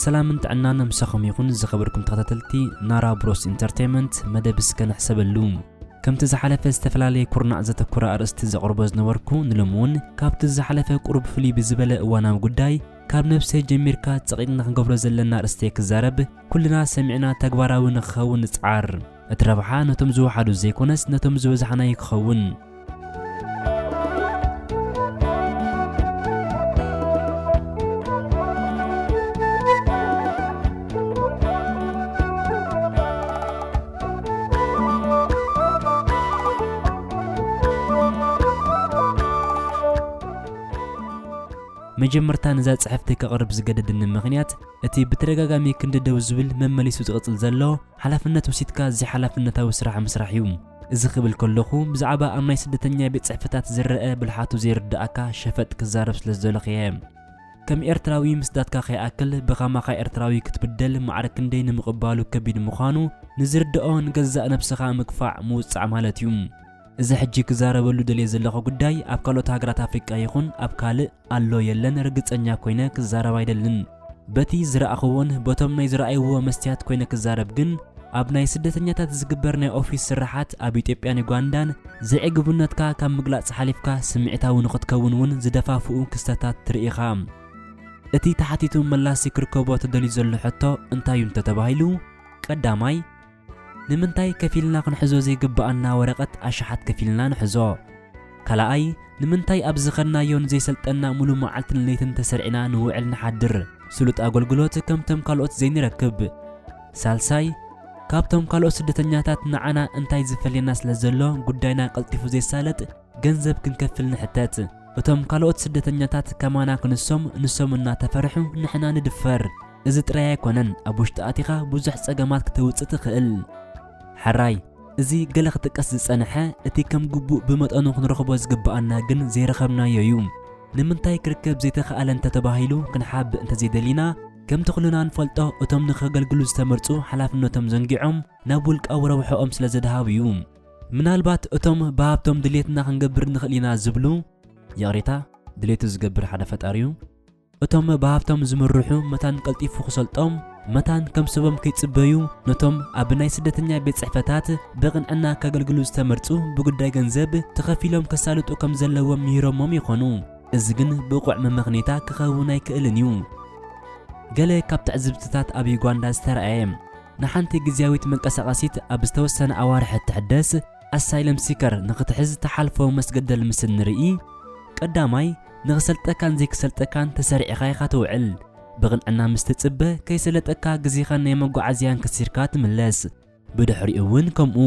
ሰላምን ጥዕናን ምሳኹም ይኹን ዝኸበርኩም ተኸታተልቲ ናራ ብሮስ ኢንተርቴይመንት። መደብ እስከ ንሕሰበሉ። ከምቲ ዝሓለፈ ዝተፈላለየ ኩርናዕ ዘተኮረ ኣርእስቲ ዘቕርቦ ዝነበርኩ፣ ንሎሚ እውን ካብቲ ዝሓለፈ ቁሩብ ፍልይ ብዝበለ እዋናዊ ጉዳይ፣ ካብ ነብሰይ ጀሚርካ ጸቒጥና ክንገብሮ ዘለና ኣርእስቲ ክዛረብ፣ ኩልና ሰሚዕና ተግባራዊ ንኽኸውን ንጽዓር። እቲ ረብሓ ነቶም ዝወሓዱ ዘይኮነስ ነቶም ዝበዝሓናዩ ክኸውን። መጀመርታ ነዛ ጽሕፍቲ ከቕርብ ዝገደድኒ ምኽንያት፣ እቲ ብተደጋጋሚ ክንዲ ደው ዝብል መመሊሱ ዝቕጽል ዘሎ ሓላፍነት ወሲድካ ዘይሓላፍነታዊ ስራሕ ምስራሕ እዩ። እዚ ክብል ከለኹ፣ ብዛዕባ ኣብ ናይ ስደተኛ ቤት ጽሕፈታት ዝረአ ብልሓቱ ዘይርድኣካ ሸፈጥ ክዛረብ ስለ ዝደለኹ እየ። ከም ኤርትራዊ ምስዳድካ ከይኣክል፣ ብኸማኻ ኤርትራዊ ክትብደል ማዕረ ክንደይ ንምቕባሉ ከቢድ ምዃኑ ንዝርድኦ ንገዛእ ነብስኻ ምግፋዕ ምውጻዕ ማለት እዩ። እዚ ሕጂ ክዛረበሉ ደልየ ዘለኹ ጉዳይ ኣብ ካልኦት ሃገራት ኣፍሪቃ ይኹን ኣብ ካልእ ኣሎ የለን ርግጸኛ ኮይነ ክዛረብ ኣይደልን። በቲ ዝረኣኽዎን በቶም ናይ ዝረኣይዎ መስትያት ኮይነ ክዛረብ ግን፣ ኣብ ናይ ስደተኛታት ዝግበር ናይ ኦፊስ ስራሓት ኣብ ኢትዮጵያን ዩጋንዳን ዘዕግቡነትካ ካብ ምግላጽ ሓሊፍካ ስምዒታዊ ንኽትከውን እውን ዝደፋፍኡ ክስተታት ትርኢ ኢኻ። እቲ ተሓቲቱ መላሲ ክርከቦ ተደልዩ ዘሎ ሕቶ እንታይ እዩ እንተተባሂሉ፣ ቀዳማይ፣ ንምንታይ ከፊልና ክንሕዞ ዘይግብኣና ወረቐት ኣሽሓት ከፊልና ንሕዞ? ካልኣይ፣ ንምንታይ ኣብ ዝኸድናዮን ዘይሰልጠና ሙሉ መዓልትን ለይትን ተሰሪዕና ንውዕል ንሓድር? ስሉጥ ኣገልግሎት ከምቶም ካልኦት ዘይንረክብ? ሳልሳይ፣ ካብቶም ካልኦት ስደተኛታት ንዓና እንታይ ዝፈልየና ስለ ዘሎ ጉዳይና ቀልጢፉ ዘይሳለጥ ገንዘብ ክንከፍል ንሕተት? እቶም ካልኦት ስደተኛታት ከማና ክንሶም፣ ንሶም እናተፈርሑ ንሕና ንድፈር። እዚ ጥራይ ኣይኮነን፣ ኣብ ውሽጢ ኣቲኻ ብዙሕ ጸገማት ክተውጽእ ትኽእል። ሕራይ፣ እዚ ገለ ክጥቀስ ዝጸንሐ፣ እቲ ከም ግቡእ ብመጠኑ ክንረኽቦ ዝግብኣና ግን ዘይረኸብናዮ እዩ። ንምንታይ ክርከብ ዘይተኻእለ እንተተባሂሉ ክንሓብእ እንተዘይደሊና፣ ከምቲ ኩልና ንፈልጦ፣ እቶም ንኸገልግሉ ዝተመርጹ ሓላፍነቶም ዘንጊዖም ናብ ውልቃዊ ረብሕኦም ስለ ዘድሃቡ እዩ። ምናልባት እቶም ብሃብቶም ድሌትና ክንገብር ንኽእል ኢና ዝብሉ፣ ይቕሬታ፣ ድሌቱ ዝገብር ሓደ ፈጣሪ እዩ። እቶም ብሃብቶም ዝምርሑ መታን ቀልጢፉ ክሰልጦም፣ መታን ከም ሰቦም ከይጽበዩ፣ ነቶም ኣብ ናይ ስደተኛ ቤት ጽሕፈታት ብቕንዕና ከገልግሉ ዝተመርጹ ብጉዳይ ገንዘብ ተኸፊሎም ከሳልጡ ከም ዘለዎም ምሂሮሞም ይኾኑ። እዚ ግን ብቑዕ መመኽኔታ ክኸውን ኣይክእልን እዩ። ገለ ካብ ትዕዝብትታት ኣብ ዩጋንዳ ዝተራእየ፣ ንሓንቲ ግዝያዊት መንቀሳቐሲት ኣብ ዝተወሰነ ኣዋርሕ እትሕደስ ኣሳይለም ሲከር ንኽትሕዝ ተሓልፎ መስገደል ምስ እንርኢ፣ ቀዳማይ፣ ንኽሰልጠካን ዘይክሰልጠካን ተሰሪዕኻ ኢኻ ትውዕል። ብቕንዕና ምስ ትጽበ፣ ከይሰለጠካ ግዜኻን ናይ መጓዓዝያን ከሲርካ ትምለስ። ብድሕሪኡ እውን ከምኡ።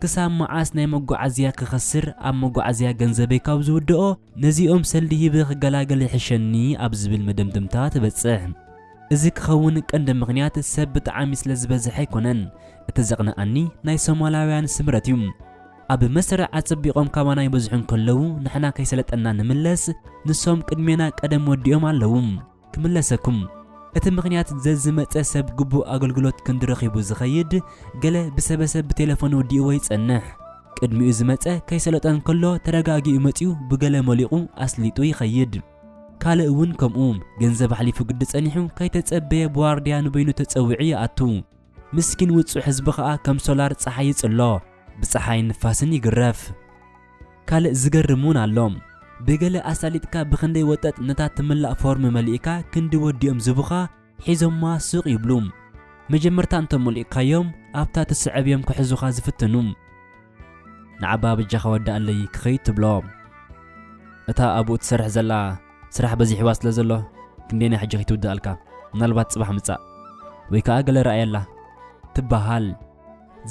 ክሳብ መዓስ ናይ መጓዓዝያ ክኸስር፣ ኣብ መጓዓዝያ ገንዘበይ ካብ ዝውድኦ፣ ነዚኦም ሰልዲ ሂበ ክገላገል ይሕሸኒ ኣብ ዝብል መደምደምታ ትበጽሕ። እዚ ክኸውን ቀንዲ ምኽንያት ሰብ ብጣዕሚ ስለ ዝበዝሐ ኣይኮነን። እቲ ዘቕንኣኒ ናይ ሶማላውያን ስምረት እዩ። ኣብ መስርዕ ኣጸቢቖም ካባና ይበዝሑ እንከለዉ፣ ንሕና ከይሰለጠና ንምለስ፣ ንሶም ቅድሜና ቀደም ወዲኦም ኣለዉ። ክምለሰኩም። እቲ ምኽንያት ዘዝመጸ ሰብ ግቡእ ኣገልግሎት ክንዲ ረኺቡ ዝኸይድ፣ ገለ ብሰበሰብ ብቴሌፎን ወዲእዎ ይጸንሕ። ቅድሚኡ ዝመጸ ከይሰለጠ እንከሎ ተረጋጊኡ መጺኡ ብገለ መሊቑ ኣስሊጡ ይኸይድ። ካልእ እውን ከምኡ፣ ገንዘብ ኣሕሊፉ ግዲ ጸኒሑ ከይተጸበየ ብዋርድያ ንበይኑ ተጸዊዑ ይኣቱ። ምስኪን ውጹዕ ህዝቢ ኸኣ ከም ሶላር ጸሓይ ይጽሎ፣ ብጸሓይን ንፋስን ይግረፍ። ካልእ ዝገርም እውን ኣሎ። ብገለ ኣሳሊጥካ ብኽንደይ ወጠጥ ነታ ትምላእ ፎርም መሊእካ ክንዲ ወዲኦም ዝቡኻ ሒዞማ ሱቕ ይብሉ። መጀመርታ እንተ መሊእካዮም ኣብታ ትስዕብ እዮም ክሕዙኻ ዝፍትኑ። ንዓባ በጃኻ ወዳኣለይ ክኸይድ ትብሎ። እታ ኣብኡ ትሰርሕ ዘላ ስራሕ በዚሕዋ ስለ ዘሎ ክንደየናይ ሕጂ ከይትውድኣልካ፣ ምናልባት ጽባሕ ምጻእ ወይ ከኣ ገለ ረኣየላ ትበሃል።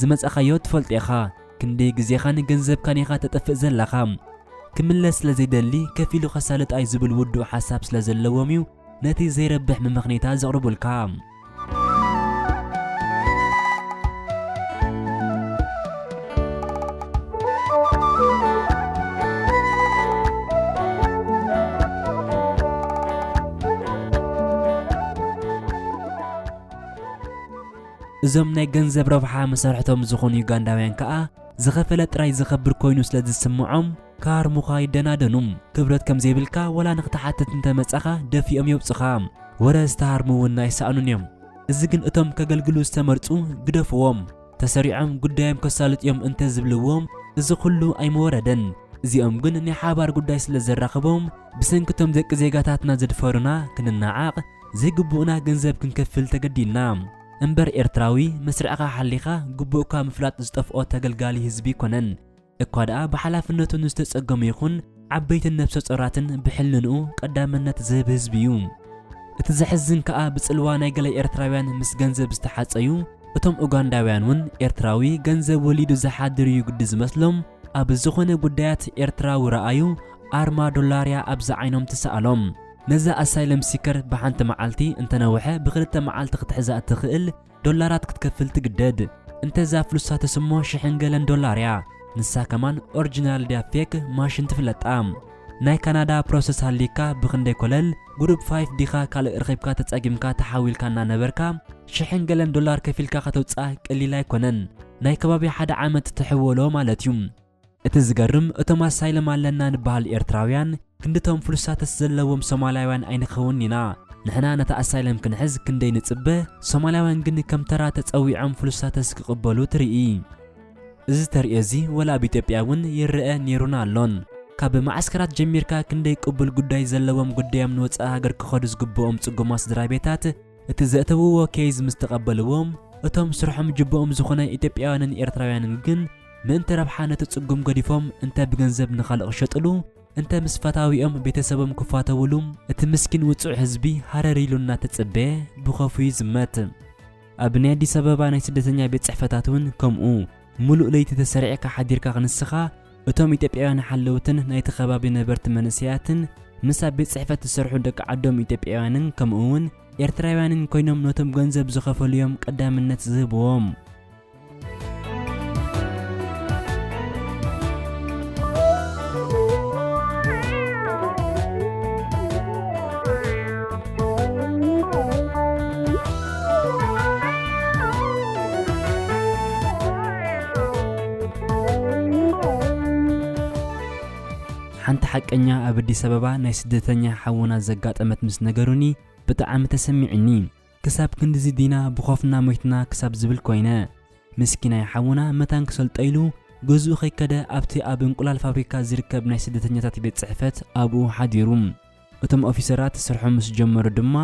ዝመጻኻዮ ትፈልጦ ኢኻ፣ ክንደይ ግዜኻን ገንዘብካን ኢኻ ተጠፍእ ዘለኻ። ክምለስ ስለ ዘይደሊ ከፊሉ ከሳልጥ ኣይ ዝብል ውዱእ ሓሳብ ስለ ዘለዎም እዩ ነቲ ዘይረብሕ መመኽኔታ ዘቕርቡልካ። እዞም ናይ ገንዘብ ረብሓ መሳርሕቶም ዝኾኑ ዩጋንዳውያን ከኣ ዝኸፈለ ጥራይ ዝኸብር ኮይኑ ስለ ዝስምዖም፣ ክሃርሙኻ ይደናደኑ። ክብረት ከም ዘይብልካ ወላ ንክትሓትት እንተመጻኻ ደፊኦም የውጽኻ። ወረ ዝተሃርሙ እውን ኣይሰኣኑን እዮም። እዚ ግን እቶም ከገልግሉ ዝተመርጹ ግደፍዎም። ተሰሪዖም ጉዳዮም ከሳልጡ እዮም እንተ ዝብልዎም፣ እዚ ኩሉ ኣይምወረደን። እዚኦም ግን ናይ ሓባር ጉዳይ ስለ ዘራኽቦም፣ ብሰንክቶም ደቂ ዜጋታትና ዘድፈሩና ክንነዓቕ፣ ዘይግቡእና ገንዘብ ክንከፍል ተገዲድና። እምበር ኤርትራዊ መስርዕኻ ሓሊኻ ግቡእካ ምፍላጥ ዝጠፍኦ ተገልጋሊ ህዝቢ ኣይኮነን። እኳ ደኣ ብሓላፍነቱ ንዝተጸገሙ ይኹን ዓበይትን ነብሰ ጾራትን ብሕልንኡ ቀዳምነት ዝህብ ህዝቢ እዩ። እቲ ዘሕዝን ከኣ ብጽልዋ ናይ ገለ ኤርትራውያን ምስ ገንዘብ ዝተሓጸዩ እቶም ኡጋንዳውያን እውን ኤርትራዊ ገንዘብ ወሊዱ ዝሓድር እዩ ግዲ ዝመስሎም፣ ኣብ ዝኾነ ጉዳያት ኤርትራዊ ረኣዩ ኣርማ ዶላርያ ኣብ ዝዓይኖም ትሰኣሎም። ነዛ ኣሳይለም ሲከር ብሓንቲ መዓልቲ እንተነውሐ ብኽልተ መዓልቲ ክትሕዛ እትኽእል ዶላራት ክትከፍል ትግደድ። እንተ እዛ ፍሉሳተስ እሞ ሽሕን ገለን ዶላር እያ። ንሳ ከማን ኦሪጂናል ድያ ፌክ ማሽን ትፍለጣ። ናይ ካናዳ ፕሮሰስ ሃሊካ ብኽንደይ ኮለል፣ ግሩፕ ፋይፍ ዲኻ ካልእ ረኺብካ ተጸጊምካ ተሓዊልካ እናነበርካ፣ ሽሕን ገለን ዶላር ከፊልካ ከተውጽኣ ቀሊል ኣይኮነን። ናይ ከባቢ ሓደ ዓመት ትሕወሎ ማለት እዩ። እቲ ዝገርም፣ እቶም ኣሳይለም ኣለና ንበሃል ኤርትራውያን፣ ክንድቶም ፍሉሳተስ ዘለዎም ሶማላውያን ኣይንኸውን ኢና። ንሕና ነቲ ኣሳይለም ክንሕዝ ክንደይ ንጽበ፣ ሶማላውያን ግን ከም ተራ ተጸዊዖም ፍሉሳተስ ክቕበሉ ትርኢ። እዚ ተርእዮ እዚ ወላ ኣብ ኢትዮጵያ እውን ይረአ ነይሩን ኣሎን። ካብ መዓስከራት ጀሚርካ ክንደይ ቅቡል ጉዳይ ዘለዎም ጉዳዮም ንወጻኢ ሃገር ክኸዱ ዝግብኦም ጽጉማት ስድራ ቤታት፣ እቲ ዘእተውዎ ኬዝ ምስ ተቐበልዎም፣ እቶም ስርሖም ጅብኦም ዝኾነ ኢትዮጵያውያንን ኤርትራውያንን ግን ምእንቲ ረብሓ ነቲ ጽጉም ገዲፎም እንተ ብገንዘብ ንኻልእ ክሸጥሉ፣ እንተ ምስ ፈታዊኦም ቤተሰቦም ክፋተውሉ፣ እቲ ምስኪን ውጹዕ ህዝቢ ሃረር ኢሉ እናተጸበየ ብኸፉ ይዝመት። ኣብ ናይ ኣዲስ ኣበባ ናይ ስደተኛ ቤት ጽሕፈታት እውን ከምኡ፣ ምሉእ ለይቲ ተሰሪዕካ ሓዲርካ ክንስኻ፣ እቶም ኢትዮጵያውያን ሓለውትን ናይቲ ከባቢ ነበርቲ መንእሰያትን ምስ ኣብ ቤት ጽሕፈት ዝሰርሑ ደቂ ዓዶም ኢትዮጵያውያንን ከምኡ እውን ኤርትራውያንን ኮይኖም ነቶም ገንዘብ ዝኸፈሉዮም ቀዳምነት ዝህብዎም። ሓንቲ ሓቀኛ ኣብ ኣዲስ ኣበባ ናይ ስደተኛ ሓውና ዘጋጠመት ምስ ነገሩኒ ብጣዕሚ ተሰሚዕኒ። ክሳብ ክንድዚ ዲና ብኾፍና ሞይትና ክሳብ ዝብል ኮይነ። ምስኪናይ ሓውና መታን ክሰልጦ ኢሉ ገዝኡ ከይከደ ኣብቲ ኣብ እንቁላል ፋብሪካ ዝርከብ ናይ ስደተኛታት ቤት ጽሕፈት ኣብኡ ሓዲሩ። እቶም ኦፊሰራት ስርሖም ምስ ጀመሩ ድማ፣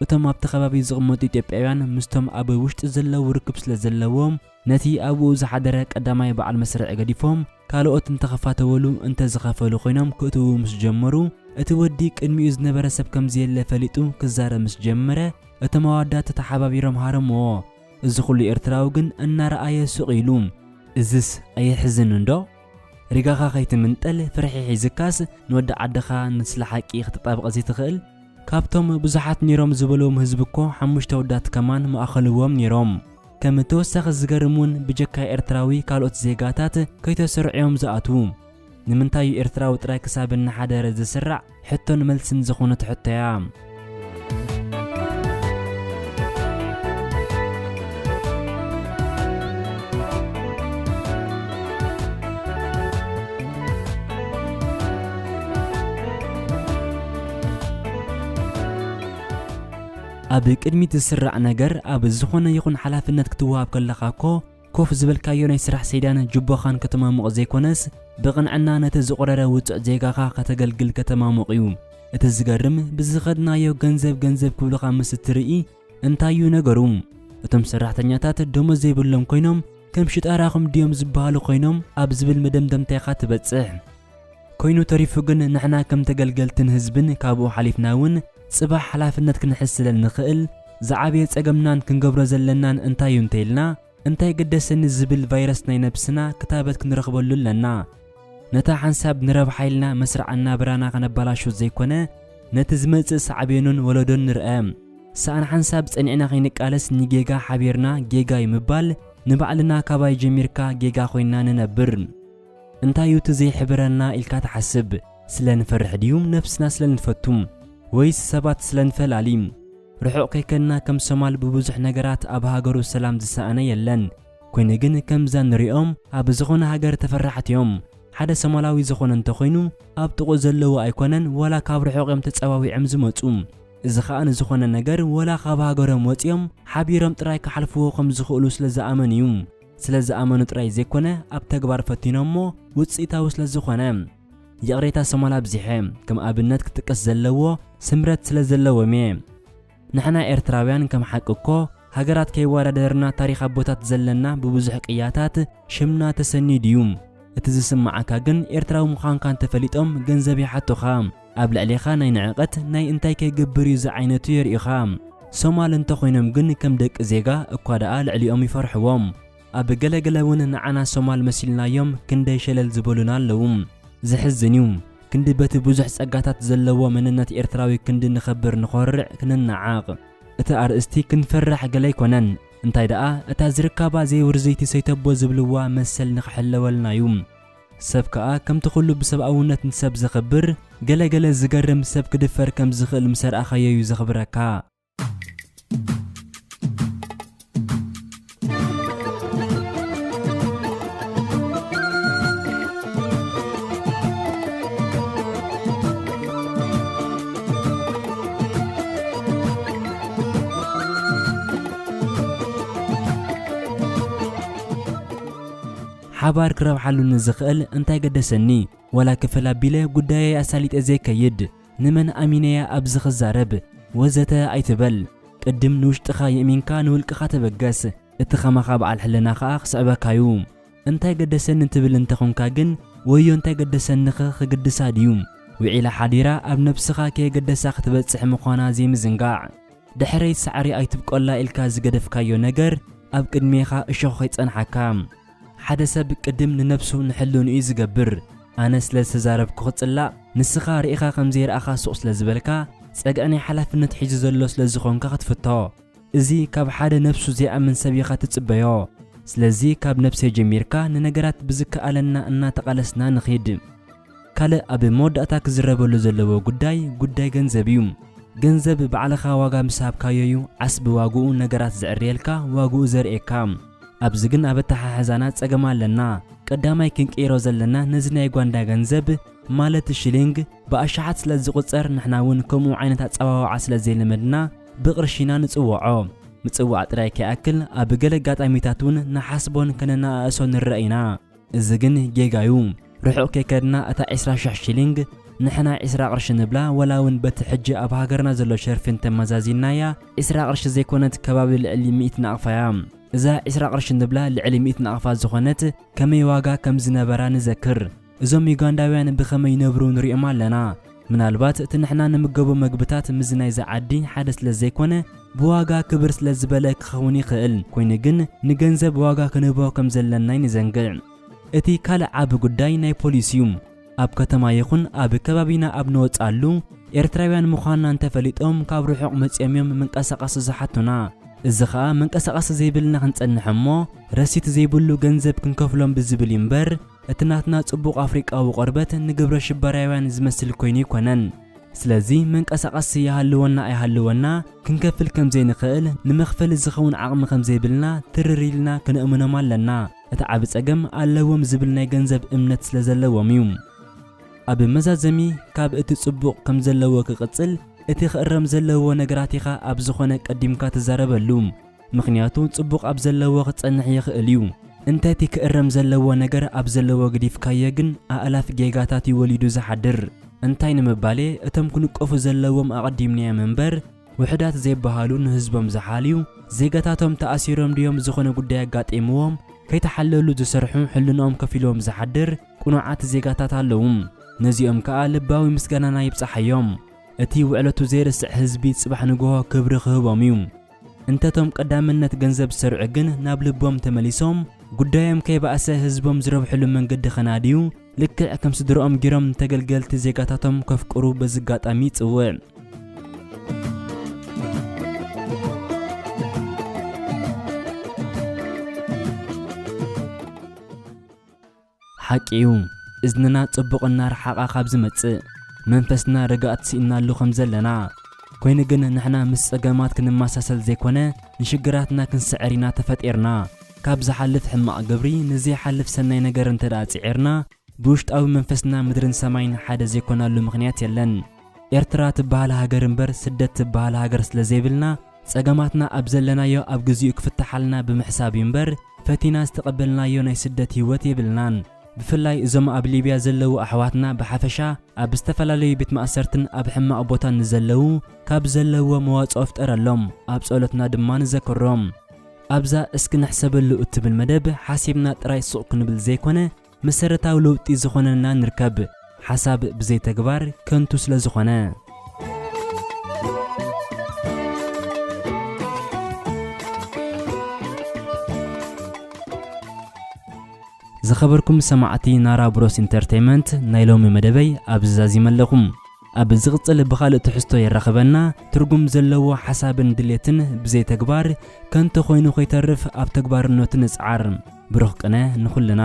እቶም ኣብቲ ከባቢ ዝቕመጡ ኢትዮጵያውያን ምስቶም ኣብ ውሽጢ ዘለዉ ርክብ ስለ ዘለዎም፣ ነቲ ኣብኡ ዝሓደረ ቀዳማይ በዓል መስርዕ ገዲፎም፣ ካልኦት እንተኸፋተወሉ እንተዝኸፈሉ ኮይኖም ክእትዉ ምስ ጀመሩ፣ እቲ ወዲ ቅድሚኡ ዝነበረ ሰብ ከም ዘየለ ፈሊጡ ክዛረብ ምስ ጀመረ፣ እቶም ኣወዳት ተሓባቢሮም ሃረምዎ። እዚ ኩሉ ኤርትራዊ ግን እናረኣየ ሱቕ ኢሉ። እዝስ ኣየሕዝንን ዶ? ሪጋኻ ከይትምንጠል ፍርሒ ሒዝካስ ንወዲ ዓድኻ ንስለ ሓቂ ክትጣበቕ ዘይትኽእል? ካብቶም ብዙሓት ነይሮም ዝበልዎም ህዝቢ እኮ ሓሙሽተ ኣወዳት ከማን ምኣኸልዎም ነይሮም። ከም ተወሳኺ ዝገርም እውን ብጀካ ኤርትራዊ ካልኦት ዜጋታት ከይተሰርዑ እዮም ዝኣትዉ። ንምንታይ እዩ ኤርትራዊ ጥራይ ክሳብ እናሓደረ ዝስራዕ? ሕቶን መልስን ዝኾነት ሕቶ እያ። ኣብ ቅድሚት ዝስራዕ ነገር ኣብ ዝኾነ ይኹን ሓላፍነት ክትወሃብ ከለኻ እኮ ኮፍ ዝበልካዮ ናይ ስራሕ ሰይዳን ጅቦኻን ከተማሙቕ ዘይኮነስ፣ ብቕንዕና ነቲ ዝቖረረ ውጹዕ ዜጋኻ ከተገልግል ከተማሙቕ እዩ። እቲ ዝገርም፣ ብዝኸድናዮ ገንዘብ ገንዘብ ክብሉኻ ምስ እትርኢ፣ እንታይ እዩ ነገሩ? እቶም ሰራሕተኛታት ደሞዝ ዘይብሎም ኮይኖም፣ ከም ሽጣራኹም ድዮም ዝበሃሉ ኮይኖም ኣብ ዝብል መደምደምታ ኢኻ ትበጽሕ። ኮይኑ ተሪፉ ግን ንሕና ከም ተገልገልትን ህዝብን ካብኡ ሓሊፍና እውን ጽባሕ ሓላፍነት ክንሕዝ ስለ እንኽእል፣ ዝዓበየ ጸገምናን ክንገብሮ ዘለናን እንታይ እዩ እንተኢልና፣ እንታይ ገደሰኒ ዝብል ቫይረስ ናይ ነብስና ክታበት ክንረኽበሉ ኣለና። ነታ ሓንሳብ ንረብሓ ኢልና መስርዕ ኣናብራና ከነባላሹ ዘይኮነ፣ ነቲ ዝመጽእ ሳዕቤኑን ወለዶን ንርአ። ሰኣን ሓንሳብ ጸኒዕና ከይንቃለስ ንጌጋ ሓቢርና ጌጋ እዩ ምባል ንባዕልና ካባይ ጀሚርካ ጌጋ ኮይንና ንነብር። እንታይ እዩ እቲ ዘይሕብረና ኢልካ ትሓስብ? ስለ ንፈርሕ ድዩ ነብስና ስለ ንፈቱ? ወይስ ሰባት ስለ ንፈላሊ? ርሑቕ ከይከድና ከም ሶማል ብብዙሕ ነገራት ኣብ ሃገሩ ሰላም ዝሰኣነ የለን። ኮይኑ ግን ከምዛ ንሪኦም ኣብ ዝኾነ ሃገር ተፈራሕቲ እዮም። ሓደ ሶማላዊ ዝኾነ እንተኾይኑ፣ ኣብ ጥቕኡ ዘለዉ ኣይኮነን፣ ዋላ ካብ ርሑቕ እዮም ተጸዋዊዖም ዝመጹ። እዚ ኸኣ ንዝኾነ ነገር፣ ዋላ ካብ ሃገሮም ወጺኦም ሓቢሮም ጥራይ ክሓልፍዎ ከም ዝኽእሉ ስለ ዝኣመኑ እዩ። ስለ ዝኣመኑ ጥራይ ዘይኮነ፣ ኣብ ተግባር ፈቲኖሞ ውጽኢታዊ ስለ ዝኾነ። ይቕሬታ ሶማል ኣብዚሐ፣ ከም ኣብነት ክጥቀስ ዘለዎ ስምረት ስለ ዘለዎም እየ። ንሕና ኤርትራውያን ከም ሓቂ እኮ ሃገራት ከይወዳደርና ታሪኽ ኣቦታት ዘለና ብብዙሕ ቅያታት ሽምና ተሰንዩ ድዩ? እቲ ዝስምዓካ ግን ኤርትራዊ ምዃንካ እንተፈሊጦም ገንዘብ ይሓቱኻ። ኣብ ልዕሌኻ ናይ ንዕቐት ናይ እንታይ ከይገብር እዩ ዝዓይነቱ የርእዩኻ። ሶማል እንተኾይኖም ግን ከም ደቂ ዜጋ እኳ ደኣ ልዕሊኦም ይፈርሕዎም። ኣብ ገለገለ እውን ንዓና ሶማል መሲልናዮም ክንደይ ሸለል ዝበሉና ኣለዉ። ዘሕዝን እዩ። ክንዲ በቲ ብዙሕ ጸጋታት ዘለዎ መንነት ኤርትራዊ ክንዲ ንኸብር ንኾርዕ ክንነዓቕ። እቲ ኣርእስቲ ክንፈርሕ ገለ ኣይኮነን። እንታይ ደኣ እታ ዝርካባ ዘይውርዝይቲ ሰይተቦ ዝብልዋ መሰል ንኽሕለወልና እዩ። ሰብ ከኣ ከምቲ ኩሉ ብሰብኣውነት ንሰብ ዘኽብር፣ ገለ ገለ ዝገርም ሰብ ክድፈር ከም ዝኽእል ምስ ኣርኣኻዮ እዩ ዘኽብረካ። ሓባር ክረብሓሉ ንዝኽእል እንታይ ገደሰኒ? ዋላ ክፍል ኣቢለ ጉዳየይ ኣሳሊጠ ዘይከይድ፣ ንመን ኣሚነያ ኣብዚ ክዛረብ? ወዘተ ኣይትበል። ቅድም ንውሽጥኻ የእሚንካ ንውልቅኻ ተበገስ። እቲ ኸማኻ በዓል ሕልና ኸኣ ክስዕበካዩ። እንታይ ገደሰኒ ትብል እንተኾንካ ግን፣ ወዮ እንታይ ገደሰኒኸ ክግድሳ ድዩ? ውዒላ ሓዲራ ኣብ ነብስኻ ከየገደሳ ክትበጽሕ ምዃና ዘይምዝንጋዕ። ድሕረይ ሳዕሪ ኣይትብቆላ ኢልካ ዝገደፍካዮ ነገር ኣብ ቅድሜኻ እሾኽ ከይጸንሓካ። ሓደ ሰብ ቅድም ንነብሱ ንሕልንኡ እዩ ዝገብር። ኣነ ስለ ዝተዛረብኩ ክጽላእ፣ ንስኻ ርኢኻ ከም ዘይረኣኻ ሱቕ ስለ ዝበልካ፣ ጸግዒ ናይ ሓላፍነት ሒዙ ዘሎ ስለ ዝኾንካ ክትፍቶ። እዚ ካብ ሓደ ነብሱ ዘይኣምን ሰብ ኢኻ ትጽበዮ። ስለዚ ካብ ነብሰይ ጀሚርካ ንነገራት ብዝከኣለና እናተቓለስና ንኺድ። ካልእ ኣብ መወዳእታ ክዝረበሉ ዘለዎ ጉዳይ፣ ጉዳይ ገንዘብ እዩ። ገንዘብ ባዕልኻ ዋጋ ምስ ሃብካዮ እዩ ዓስቢ ዋግኡ ነገራት ዘዕርየልካ፣ ዋግኡ ዘርእየካ። ኣብዚ ግን ኣብ ኣተሓሕዛና ጸገም ኣለና። ቀዳማይ ክንቅይሮ ዘለና ነዚ ናይ ጓንዳ ገንዘብ፣ ማለት ሽሊንግ፣ ብኣሽሓት ስለ ዝቑጸር ንሕና እውን ከምኡ ዓይነት ኣጸዋውዓ ስለ ዘይለመድና ብቕርሺ ኢና ንጽውዖ። ምጽዋዕ ጥራይ ከይኣክል ኣብ ገለ ኣጋጣሚታት እውን ንሓስቦን ከነነኣእሶ ንረአ ኢና። እዚ ግን ጌጋ እዩ። ርሑቕ ከይከድና እታ ዕስራ ሽሕ ሽሊንግ ንሕና ዕስራ ቅርሺ ንብላ፣ ወላ እውን በቲ ሕጂ ኣብ ሃገርና ዘሎ ሸርፊ እንተመዛዚናያ፣ ዕስራ ቅርሺ ዘይኮነት ከባቢ ልዕሊ ሚእቲ ናቕፋ እያ። እዛ ዕስራ ቅርሺ ንብላ ልዕሊ ሚእቲ ናቕፋ ዝኾነት ከመይ ዋጋ ከም ዝነበራ ንዘክር። እዞም ዩጋንዳውያን ብኸመይ ይነብሩ ንሪኦም ኣለና። ምናልባት እቲ ንሕና ንምገቦ መግብታት ምስዚ ናይዛ ዓዲ ሓደ ስለ ዘይኮነ፣ ብዋጋ ክብር ስለ ዝበለ ክኸውን ይኽእል። ኮይኑ ግን ንገንዘብ ዋጋ ክንህቦ ከም ዘለና ኣይንዘንግዕ። እቲ ካልእ ዓቢ ጉዳይ ናይ ፖሊስ እዩ። ኣብ ከተማ ይኹን ኣብ ከባቢና ኣብ ንወጽኣሉ፣ ኤርትራውያን ምዃንና እንተፈሊጦም ካብ ርሑቕ መጺኦም እዮም መንቀሳቐሲ ዝሓቱና። እዚ ኸኣ መንቀሳቐሲ ዘይብልና ክንጸንሕ እሞ፣ ረሲት ዘይብሉ ገንዘብ ክንከፍሎም ብዝብል እዩ እምበር፣ እቲ ናትና ጽቡቕ ኣፍሪቃዊ ቆርበት ንግብረ ሽበራውያን ዝመስል ኮይኑ ኣይኮነን። ስለዚ መንቀሳቐሲ ይሃልወና ኣይሃልወና ክንከፍል ከም ዘይንኽእል፣ ንመኽፈሊ ዝኸውን ዓቕሚ ከም ዘይብልና ትርር ኢልና ክነእምኖም ኣለና። እቲ ዓቢ ጸገም ኣለዎም ዝብል ናይ ገንዘብ እምነት ስለ ዘለዎም እዩ። ኣብ መዛዘሚ ካብ እቲ ጽቡቕ ከም ዘለዎ ክቕጽል፣ እቲ ክእረም ዘለዎ ነገራት ኢኻ ኣብ ዝኾነ ቀዲምካ ትዛረበሉ። ምኽንያቱ ጽቡቕ ኣብ ዘለዎ ክጸንሕ ይኽእል እዩ። እንተ እቲ ክእረም ዘለዎ ነገር ኣብ ዘለዎ ግዲፍካዮ ግን ኣእላፍ ጌጋታት እዩ ወሊዱ ዝሓድር። እንታይ ንምባሌ እቶም ክንቀፉ ዘለዎም ኣቐዲምናዮም እምበር፣ ውሑዳት ዘይበሃሉ ንህዝቦም ዝሓልዩ፣ ዜጋታቶም ተኣሲሮም ድዮም ዝኾነ ጉዳይ ኣጋጢምዎም፣ ከይተሓለሉ ዝሰርሑ ሕልንኦም ከፊልዎም ዝሓድር ቅኑዓት ዜጋታት ኣለዉ። ነዚኦም ከኣ ልባዊ ምስጋናና ይብጻሓዮም። እቲ ውዕለቱ ዘይርስዕ ህዝቢ ጽባሕ ንግሆ ክብሪ ክህቦም እዩ። እንተቶም ቀዳምነት ገንዘብ ዝሰርዑ ግን ናብ ልቦም ተመሊሶም፣ ጉዳዮም ከይበኣሰ ህዝቦም ዝረብሕሉ መንገዲ ከናድዩ፣ ልክዕ ከም ስድርኦም ጊሮም ንተገልገልቲ ዜጋታቶም ከፍቅሩ በዚ ኣጋጣሚ ይጽውዕ። ሓቂ እዩ፣ እዝንና ጽቡቕ እናረሓቓ ካብ ዝመጽእ፣ መንፈስና ርግኣት ስኢንናሉ ከም ዘለና። ኮይኑ ግን ንሕና ምስ ጸገማት ክንመሳሰል ዘይኮነ፣ ንሽግራትና ክንስዕር ኢና ተፈጢርና። ካብ ዝሓልፍ ሕማቕ ግብሪ ንዘይሓልፍ ሰናይ ነገር እንተ ደኣ ጽዒርና፣ ብውሽጣዊ መንፈስና ምድርን ሰማይን ሓደ ዘይኮናሉ ምኽንያት የለን። ኤርትራ ትበሃል ሃገር እምበር ስደት ትበሃል ሃገር ስለ ዘይብልና፣ ጸገማትና ኣብ ዘለናዮ ኣብ ግዚኡ ክፍትሓልና ብምሕሳብ እዩ እምበር፣ ፈቲና ዝተቐበልናዮ ናይ ስደት ህይወት የብልናን። ብፍላይ እዞም ኣብ ሊብያ ዘለዉ ኣሕዋትና ብሓፈሻ፣ ኣብ ዝተፈላለዩ ቤት ማእሰርትን ኣብ ሕማቕ ቦታን ንዘለዉ፣ ካብ ዘለውዎ መዋጽኦ ፍጠረሎም፣ ኣብ ጸሎትና ድማ ንዘክሮም። ኣብዛ እስኪ ንሕሰበሉ እትብል መደብ፣ ሓሲብና ጥራይ ሱቕ ክንብል ዘይኮነ፣ መሰረታዊ ለውጢ ዝኾነና ንርከብ። ሓሳብ ብዘይ ተግባር ከንቱ ስለ ዝኾነ። ዝኸበርኩም ሰማዕቲ ናራ ብሮስ ኢንተርቴይመንት፣ ናይ ሎሚ መደበይ ኣብዚ ዛዚመ ኣለኹ። ኣብ ዝቕጽል ብኻልእ ትሕዝቶ የራኽበና። ትርጉም ዘለዎ ሓሳብን ድሌትን ብዘይ ተግባር ከንቱ ኮይኑ ከይተርፍ ኣብ ተግባርነቱ ንጽዓር። ብሩኽ ቅነ ንኹልና።